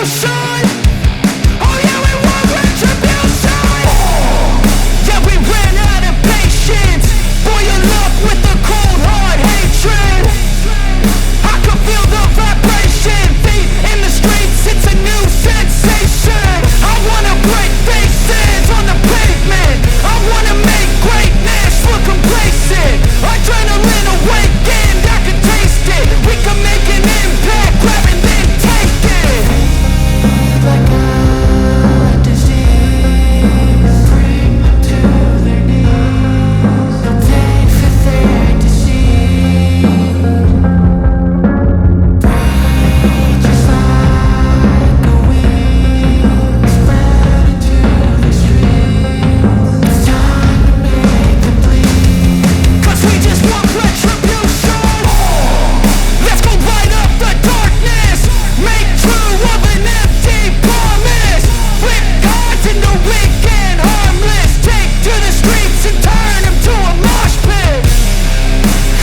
retribution. Oh yeah, we want retribution. Yeah, we ran out of patience. Boy, you look with the cold hard hatred. I can feel the vibration. Feet in the streets, it's a new sensation. I wanna break faces on the pavement. I wanna make greatness look complacent. Adrenaline awakened, I can taste it. We can make an impact, grab and then take it. Like a disease, bring them to their knees. They'll take for their deceit. Just like a weed, spread into the streets. It's time to make them bleed. 'Cause we just want retribution. Let's go light up the darkness. Make true of an empty promise. Flip gods into weak and harmless. Take to the streets and turn them to a mosh pit.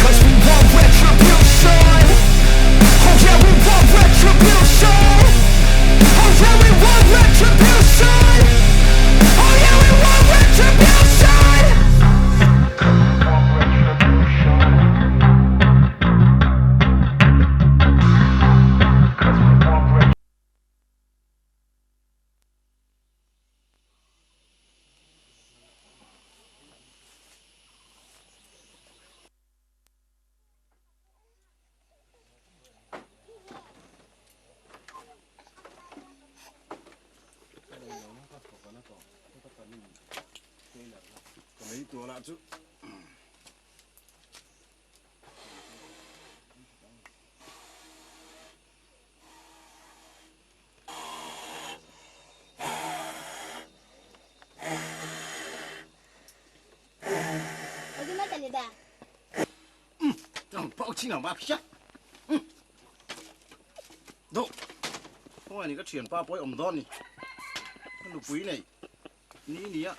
'Cause we want retribution. Oh yeah, we want retribution. Oh yeah, we want retribution. Oh yeah, we want retribution. Ka lei tur lah chu. Khawngaih ni ka thianpa pawh i awm dawn ni. Ka nupui nei ni nia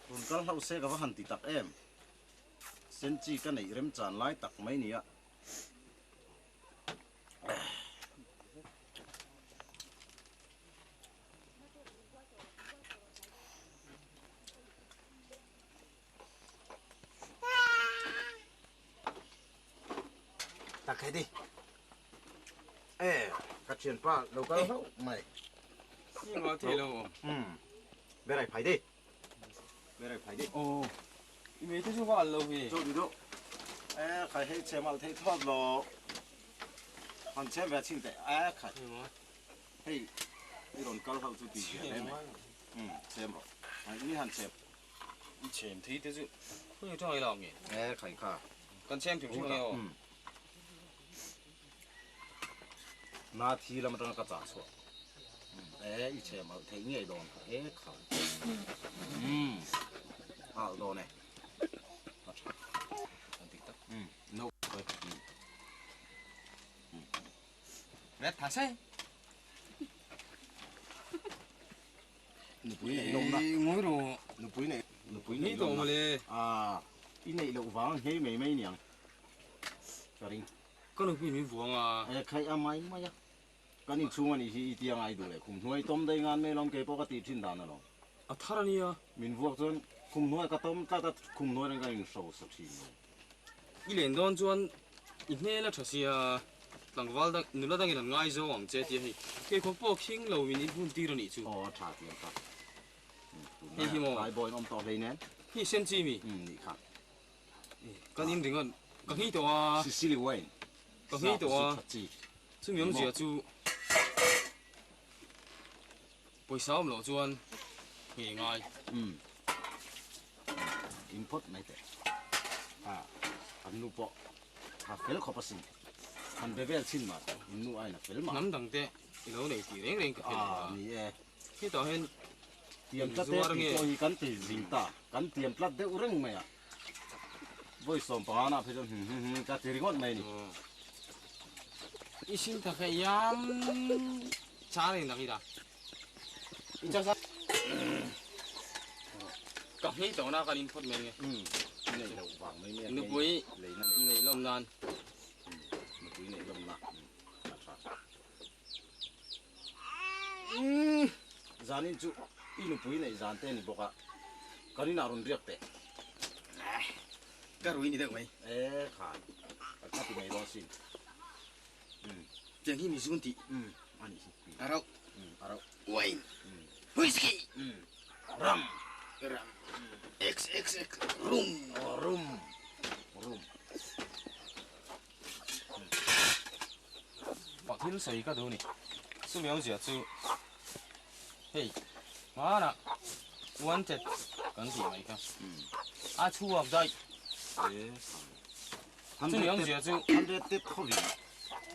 rawn kal hlauh se ka va han ti tak em. Senchi ka neih remchan lai tak mai nia. Tak hei di. E, ka thianpa lo kal hlauh mai. Engah thei lo awm. Umm, berai phai di. Berai phai di. Aw, i mei te chu va al lo hi. Chu ti duh. E, khai hei chhem al thei thawt lo. Han chhem ve chin teh. E, khai. Hei, i rawn kal hlauh chu ti zia hle mai. Umm, chhem rawh. Ni han chhem. I chhem thei te chu khawi atang ei lak nge? E khai kha. Kan chhem hrim hrim ange aw. Na thi lam atanga ka chah chhuah. E i chhem alh theih ngei dawn kha e kha. Umm alh dawn e. A tha. An dik tak. Umm no. Red tha se. Nupui neih lawmna. Ngawi rawh. Nupui neih nupui neih Ni tawh lawmna. mawle. Aaa i neih loh vang nghei mai mai niang ka ring. Ka nupui min vuang a. E khaih a mai mai a. Kan inchhung a nih hi i tia ngai duh leh khum hnuai tawm daih ngan mai lawm kei pawh ka tih thin dan alawm. A thar a nia. Min vuak chuan khum hnuai ka tawm tlat a khum hnuai reng ka inhrosa thin lo. I len dawn chuan i hmel a tha sia, tlangval dang, nula dangin an ngai zo ang che tia hei pheikhawk pawh khing lo in in hun tir a nih chu. Aw a tha tiang kha. Hei hi maw? Tlai bawiin awm tawh hlei nen. Hi sen chi mi? Umm nih kha. Kan in ringawt ka nghei tawh a. Sicily wine. Ka nghei tawh a. Chumi awmzia chu pawisa awm loh chuan nghei ngai. Umm in phawt mai teh. Ha an nu pawh ha fel khawp asin. Han be vel chin mah in nu aiin a fel mah. Hnam dang te i lo nei tih reng reng ka hre lo a. Ni e. Hetah hian Tiam tlat e tih pawh hi kan ti zing ta. Kan tiam tlat deuh reng mai a. Vawi 15 na phei chuan hum hum hum ka ti ringawt mai a ni. I sin tak hei iam char in lak i da. I char sa. Ka hmei tawh na kan in phawt mai nge. Nei loh vang mai nge. Nupui neih lawm nan. Nupui neih lawm na. A tha. Zanin chu i nupui neih zan te a ni bawk a, kan inah rawn riak teh. Ka rui ni deuh mai. E khai, ka kha ti mai dawn sin. Tiang hi mi zun tih. A nih hi. A rauh. A rauh. Wine. Whisky. Rum. Rum. XXX. Rum. Oh, rum. Rum. Pak thil sawi ka duh ni. Chumi awmzia chu hei hmanah wanted kan tih mai kha a chhuak daih. Chumi awmzia chu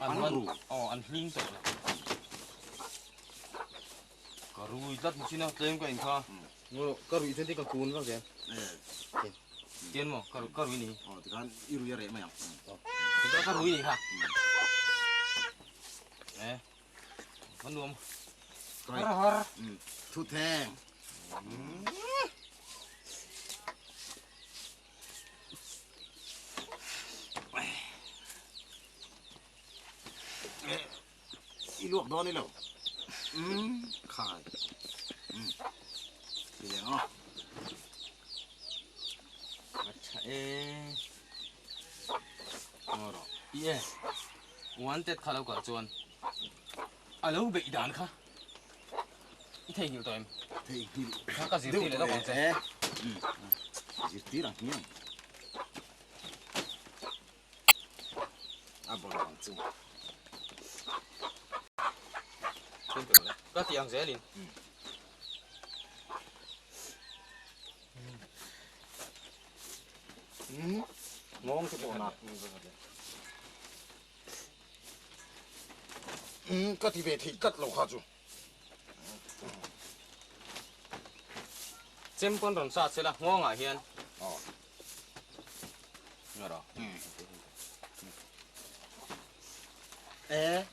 an man aw an hling tawh lo. Ka rui tlat ni chin a tlem ka inkha. Ka ruih chuan ti ka kun vak zel. Tian maw ka ka rui ni. Aw tikhan i rui a reh mai ang. Tikhan ka rui ni kha. E ka nuam. Har har. Thu theng. I luak dawn i lo. Khai. Ti leng aw. A tha e. Ngaw rawh. I e. Wanted kha lo kal chuan a lo beih dan kha i theihnghilh tawh em? Theihnghilh. Kha ka zirtir leh lawk ang che. Zirtir ang hmiang. A bawlh ang chu. Ka ti ang zelin. Ngawng chu pawh na. Ka ti ve thei tlat lo kha chu. Chem pawn rawn sat sela nghawngah hian. E.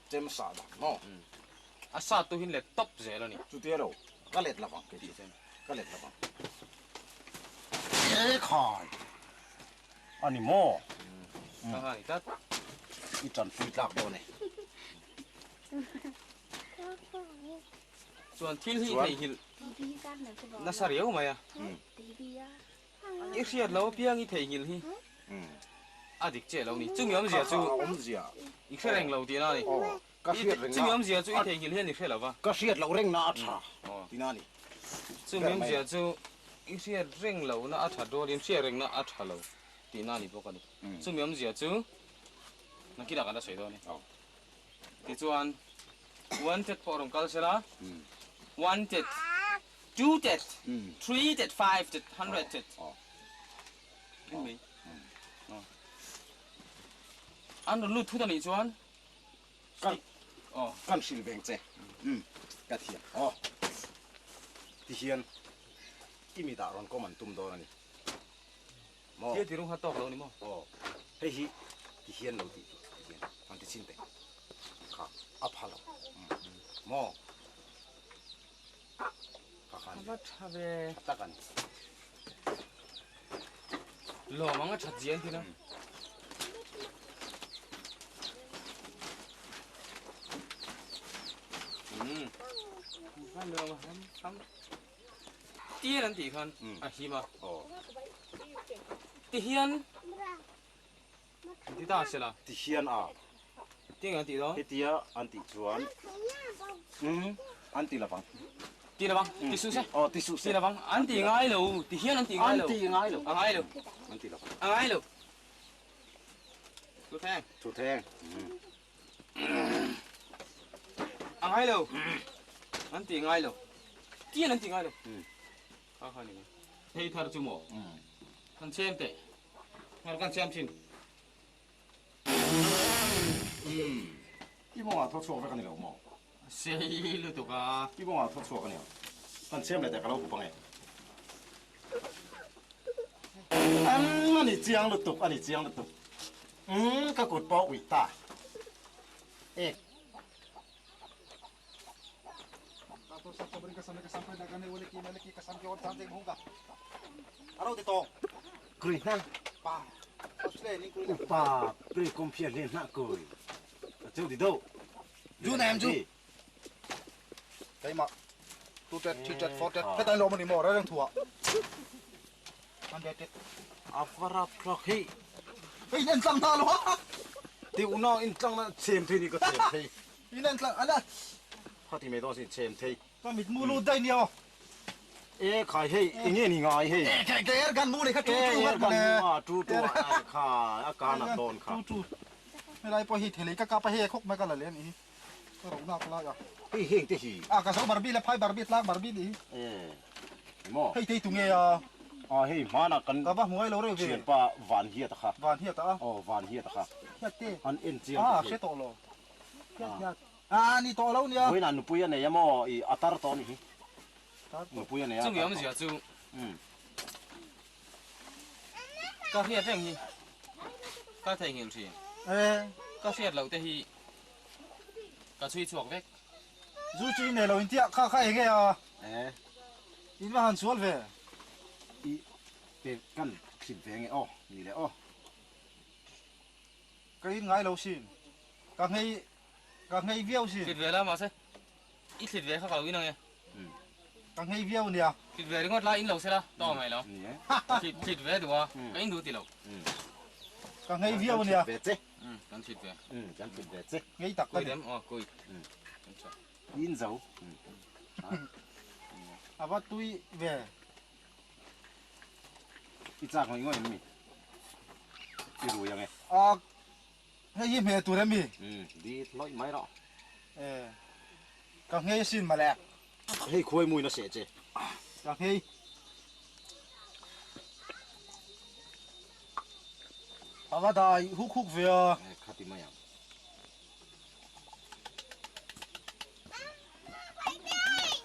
Chem sa dah maw? A sat tu hin let tawp zel a ni. Chutia lo, ka let lovang kei chu. Ka let lovang. E khai! A ni maw? Ka nghal tlat. I tanpui tlak dawn e. Chuan thil hi theihnghilh nasa riau mai a. I hriat lo apiang i theihnghilh hi a dik chiah lo ni. Chumi awmzia chu i hre reng lo tihna a ni. Chumi awmzia chu i theihnghilh hian i hre lo va. Ka hriat loh rengna a tha tihna a ni. Chumi awmzia chu i hriat reng lohna a that rualin hriat rengna a tha lo tihna a ni bawk a ni. Chumi awmzia chu nakinah kan la sawi dawn e. Tichuan, wanted pawh rawn kal sela, wanted, two-ted, three-ted, five-ted, hundred-ted. Eng mai. An rawn lut thut a nih chuan, Kan kan hrilh veng che. Ka thiam. Aw. Tihian i mitah rawn kawm an tum dawn a ni. Maw? Thil ti rung kha tawk lo ni maw? Aw, hei hi ti hian lo tih tur ti hian han ti chhin teh. Kha a pha lo. Maw? Kha khan. A va tha ve. Tha tak a ni. Lawm ang a that zia an ti na. Umm. Lawm a ham ham. Tian an tih khan a him a. Ti hian an ti ta se la. Ti hian a. Ti an tih dawn. Hetia an tih chuan an ti lovang. Ti lovang. Ti suh se. Aw ti suh se. Ti lovang. An ti ngai lo. Ti hian an ti ngai lo. An ti ngai lo. A ngai lo. An ti lovang. A ngai lo. Thutheng. Thutheng. A ngai lo. An ti ngai lo. Tian an ti ngai lo. Kha kha ni mai. Thei thar chu maw? Kan chem teh. Ngar kan chem thin. I mawngah thaw chhuak vek a ni lo maw? Sei lutuk a. I mawngah thaw chhuak a ni ang. Kan chem leh teh ka lo hup ang e. Umm a ni chiang lutuk, a ni chiang lutuk. Umm ka kut pawh uih ta. Ek. Green na. Upa pre kom phiar hle hna koi. A cheu di do. Ju na em ju. Keimah. 2 tet, 3 tet, 4 tet. Hetai lawm a ni maw reng reng thuah. 100 tet. A va rap thlak hei. Hei in en tlang hna lo a. Ti unau in tlang na chem thei ni ka chem thei. In en tlang ala. Kha ti mai dawn sin chem thei. Ka mitmu lut daih nia aw. E khai hei enge ni ngai hei. E ke ke er gan mu nei kha tu tu ngat mawle. Er gan mu a tu tu a kha a kan a dawn kha. Tu tu. Helai pawh hi thelei ka kap a hei khawk mai ka la leh a nih hi. Ka ro nak lai a. Hei heng te hi. A ka zo bar bi le phai bar bi tlang bar bi nih hi. E emaw. Hei te hi tu nge a. A hei hmanah kan. Ka va hmu ngai lo reuh ve. Thianpa van hiat a kha. Van hiat a. Aw van hiat a kha. Hiat te. An en chiang te A hre tawh lo. Hiat hiat. A ni tawh lo nia. Vawiinah nupui a nei a maw? I a tar tawh a nih hi. Nupui a nei a. Chumi awmzia chu ka hriat reng hi ka theihnghilh thin. Ka hriat loh te hi ka chhui chhuak vek. Zu chu i nei lo in tia kha kha eng nge a? In va han sual ve. I pe kan thlip ve nge aw ni le aw. Ka in ngai lo sin. Ka nghei ka nghei viau sin. Thlit ve la mahse i thlit ve kha ka lo in ang e. Ka nghei viau nia. Thlit ve ringawt la in lo sela tawng mai lo. Thlit thlit ve duh a ka in duh ti lo. Ka nghei viau nia. Kan thlit ve che. Kan thlit ve. Kan thlit ve che. Nghei tak ka ni. Kui dem aw kui. In zo. A va tui ve. I chak ngawih ngawih em mi? I rui ang e. A hei hi hmeh tur em mi? Umm di hlawih mai rawh. E ka nghei asin mawle. Hei khuai muin a seh che. Ka nghei. A va dai huk huk ve a. E khati mai ang.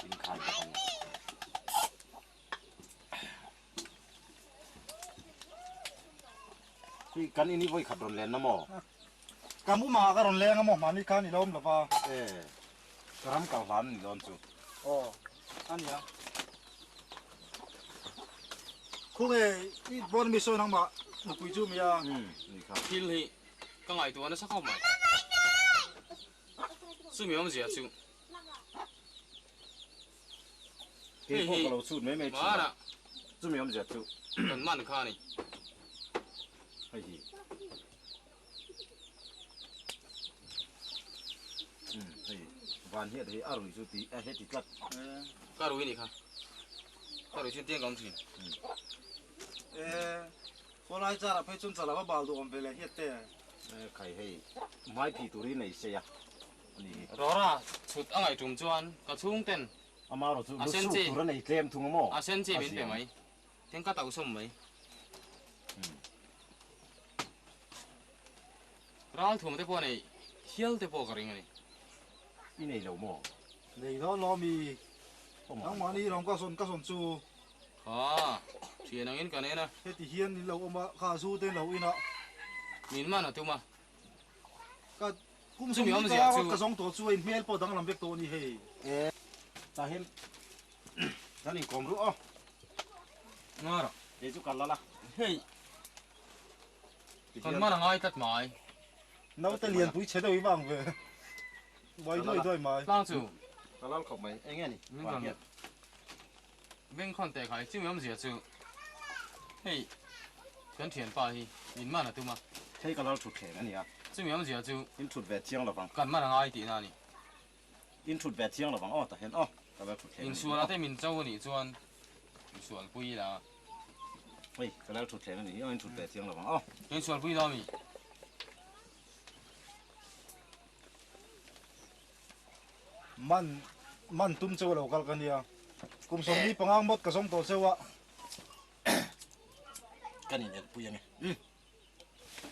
In khai bawk ang. Khi kan in i vawi khat rawn len na maw? Ka mu mah ka rawn leng a maw mahni khan i lo awm lo va. E, ka ram kal hlan ni dawn chu. Aw, a nia. Khawnge i bawn mi sawi nangmah nupui chu mi a? Umm, ni kha. Thil hi ka ngaihtuah nasa khawp mai. Chumi awmzia chu. Kei pawh ka lo chhut mai mai thin a, chumi awmzia chu. Kan man kha a ni. Hei hi. Umm hei van hiat hi a rui chu ti a heti tlat. Ka rui ni kha. Ka rui chuan tiang ka awm thin. E khawlai char ah phei chuan chala va bal duh awm ve leh hiat te. E khai hei hmai phih tur hi nei sei a. Rora chhut a ngaihtum chuan ka chhungten Amarawh chu lu suk tur a nei tlem thung a maw? A sen chi min pe mai. Tin ka tauhsawm mai. Ral thum te pawh nei hial te pawh ka ring a ni. I nei lo maw? Nei lo lo mi. Nangmahni lawm ka zawn ka zawn chu. Kha, thian angin ka nen a. Heti hian in lo awm a, kha zu te in lo in a. Min man a tum a. Ka Kum sawmhnih ka rawt ka zawng tawh chu a inhmel pawh danglam vek tawh a ni hei. E, tah hian kan inkawm ruh aw. Ngara. Kei chu ka lal a. Hei, kan man a ngai tlat mai. Naute lianpui chhe deuh i vang ve. Uai duai duai mai. Tlang chu. Ka lal khawp mai. Eng nge ni? Min rawn bengkhawn teh khai chumi awmzia chu hei kan thianpa hi min man a tum a. Hei ka lal thut thleng a nia. Chumi awmzia chu. In thut ve chiang lovang. Kan man a ngai tihna a ni. In thut ve chiang lovang aw tah hian aw ka lal thut thleng a ni. Insual ate min cho a nih chuan insualpui ila. Hei ka lal thut thleng a ni hi aw in thut ve chiang lovang aw. Insualpui dawn mi? Man man tum cheu lo kal ka nia. Kum 75 mawt ka zawng tawh cheu a. Kan in elpui ange. Umm.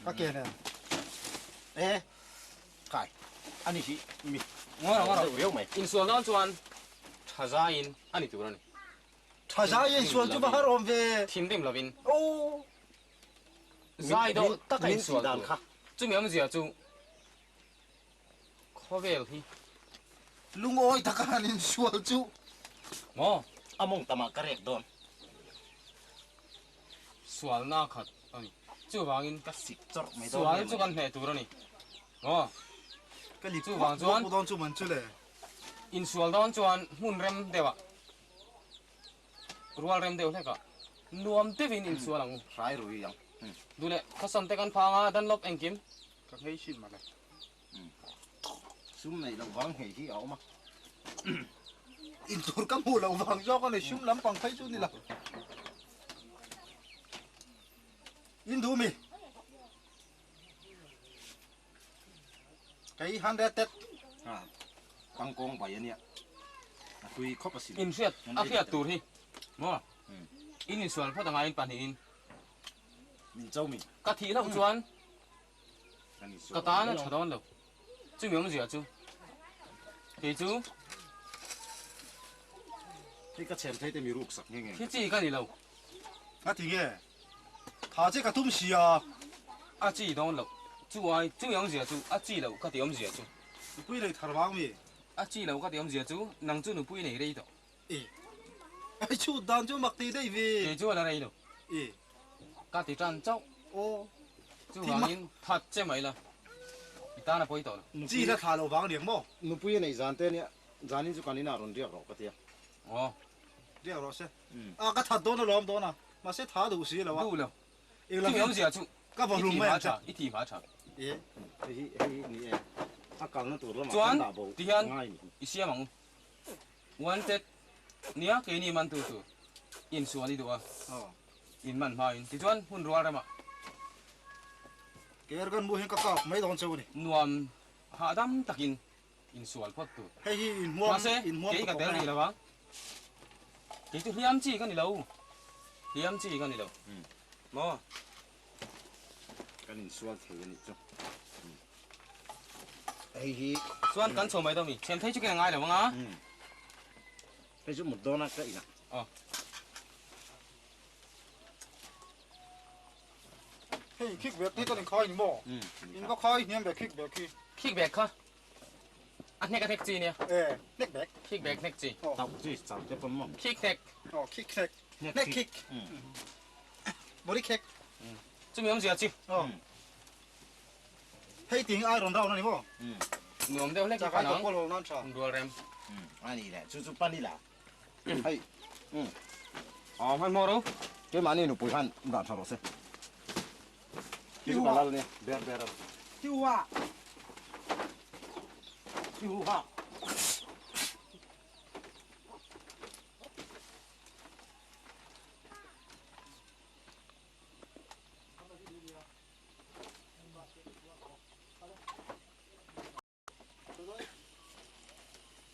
Ka ke nen. E kai ani hi mi. Ngawr ngawr deuh riau mai. Insual dawn chuan tha zaiin a ni tur a ni. Tha zaiin insual chu va har awm ve. Thinrim lovin. Aw. Zai dawh taka insual dan tur. kha. Chumi awmzia chu Khawvel hi. Lungawi taka han insual chu. Maw? A mawng tamah ka rek dawn. sualna khat a ni. Chuvangin sual chu kan hneh tur a ni. Maw? Chuvang chuan insual dawn chuan hmun rem deuhah, rual rem deuh hlekah nuam deuhin insual ang u. Duh leh khawsam te kan phang a, Dunlop engkim. Sum neih loh vang nghei hi a awm a. Intur ka hmuh loh vang zawk a ni, sum lampang phei chu ni lo. In duh mi? Kei 100 tet. Ha, tangkawng bai a nia. A tui khawp asin. In hriat, a hriat tur hi maw? In insual phawt anga in pahnihin. Min cho mi. Ka thih loh chuan Ka tan a tha dawn lo. Chumi awmzia chu kei chu. Hei ka chhem thei te mi ruk sak nghe nghe. Khi chi ka ni lo. Ka ti nge? Tha che ka tum sia. A chi dawn lo. Chu ai chumi awmzia chu a chi lo ka ti awmzia chu. Nupui nei thar vang mi? A chi lo ka ti awmzia chu nang chu nupui nei rei tawh. E. Ai chhut dan chu mak ti daih ve. Kei chu a la rei lo. E. Ka ti tan chauh. Aw. Chuvangin that che mai la. I tan a pawi tawh lo. Chi la thlah lo vang riak maw? Nupui a neih zan te nia. Zanin chu kan inah rawn riak rawh ka ti a. Aw. Riak rawh se. A ka that dawn alawm dawn a. Mahse tha duh si lo a. Duh lo. Chumi awmzia chu Ka va hlum mai ang che. I thi hma tha. E. Hei hi hei hi ni e. A kalna tur lamah kan dah bo Chuan tihian ngai ni. i siam ang u. Wanted, Nia keini man tu tur insual i duh a, in man hmain. Tichuan hun rual ramah. Ker kan mu hian ka kap mai dawn cheu a ni. Nuam hahdam takin insual phawt tur. Hei hi inhmuam Mahse, inhmuam kei ka ka tawp tel mai rih ang. lo ang. Kei chu hliam chi ka ni lo. Hliam chi ka ni lo. Maw? Kan insual thei a nih chu. Hei hi. Chuan kan chho mai dawn mi? Chhem thei chu keng a ngai lo ang a. Hei chu mut dawn a ka inah. Aw. Hei kick bag hi kan inkhai ni maw? In va khai hniam ve kick bag hi. Kick bag kha a hnek a hnek chi nia. E, hnek bag. Kick bag hnek chi. Tauh chi chau te pawn maw? Kick hnek. Aw, kick hnek. Hnek kick. Body kick. Chumi awmzia chi. Aw. Hei ting iron round a ni maw? Nuam deuh hlek i pan ang. Rual rem. A ni le, chu chu pan ila. Hei. Aw hmanhmawh ro. Keimahni nupui khan dah tha rawh se. Ti chu ka lal nia, ber ber a. Ti hu ha. Ti hu ha.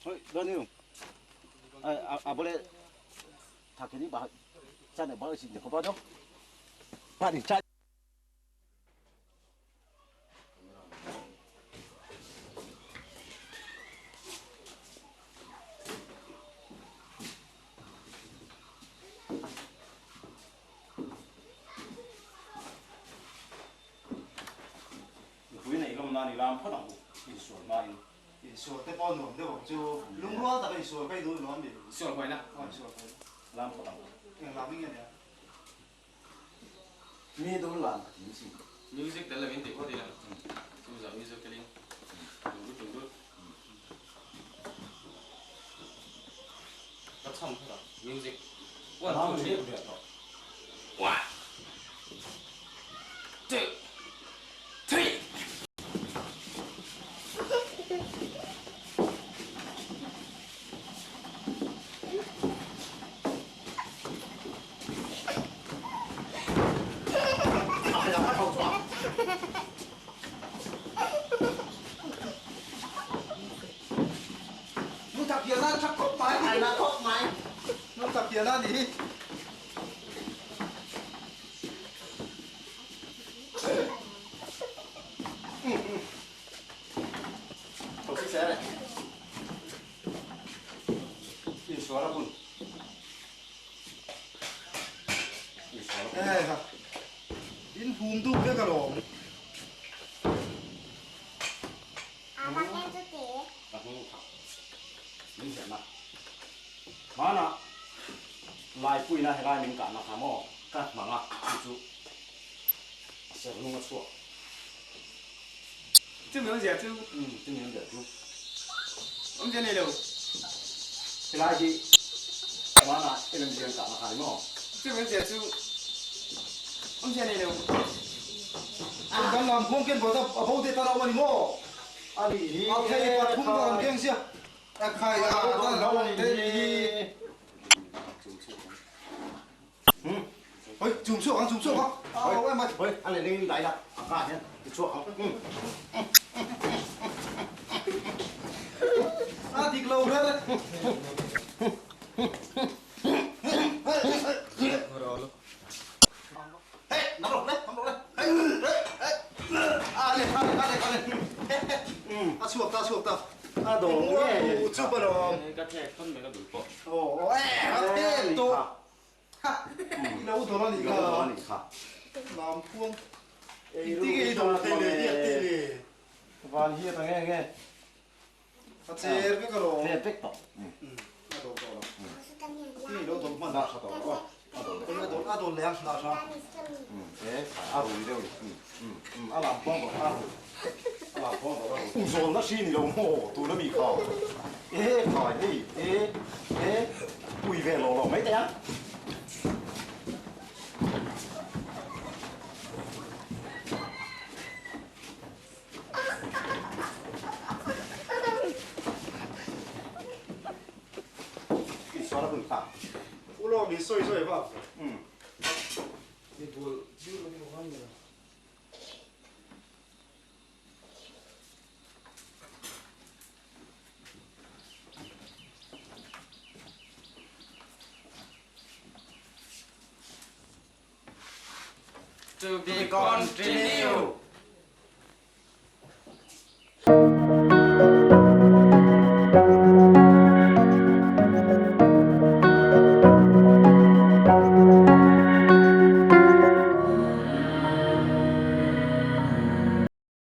Hoi, Daniel. A a bole thakini ba cha ne ba chi ne ko ba do. Ba ni cha. Nupui neih lawm nan i lam phawt ang u, insual hmain. Insual te pawh nuam deuh ang chu, lungrual taka insual kha i duh nuam mi? Insual huaina. Aw insual huaina. Lam phawt ang u. Eng lam in nge nia? Mi dul lam ka tim si. Music tel lovin tih phawt ila, chu zah music telin tung dut tung dut. Ka chham phawt ang, music. One, two, three. One, two, three. In hum duh vek alawm. Hmanah Laipuina helai min kahna kha maw ka hmang a. chu a serhnung a chhuak. Chumi awmzia chu? Umm, chumi awmzia chu. Awmzia nei lo. Helai hi hmanah LMG an kahna kha ni maw? Chumi awmzia chu awmzia nei lo. Kan lam kawng ken bawt a bo te tan a awm a ni maw? A nih hi. A thei pathum ka rawn keng sia. A khai a tan a awm te nih hi. Hoi, chum chhuak ang, chum chhuak ang. Hoi, hoi, a leh lengin dai la, a ka hian ti chhuak ang. A dik lo ber. Hey, nang rawh le, nang rawh le. Hey, hey, hey. A le, a le, a le, a le. A chhuak ta, a chhuak ta. A dawng nge. Chup alawm. Ka thek thawn mai ka duh pawh. Aw, eh, a thek tawh. I lo dawr a nih kha. A nih kha. Lam khuang. Engtin nge i dawr thei le hiat tih le. Van hiat ang nge nge. A cher vek alawm. Cher vek tawh. A dawr tawh lo. Tinge i lo dawr hman. Dah tha tawh lo. A dawr leh. A dawr leh ang dah tha. E a rui deuh ni. A lam khuang tawh a rui. A lam khuang tawh a rui. Zawl na hri ni lo maw tuna mi kha. E khai hei e e pui ve lo lo mai teh ang. Insual a hun ta. U lawm in sawi sawi vak. Mi bul biu lo ni bawk a ni lo. To be continued.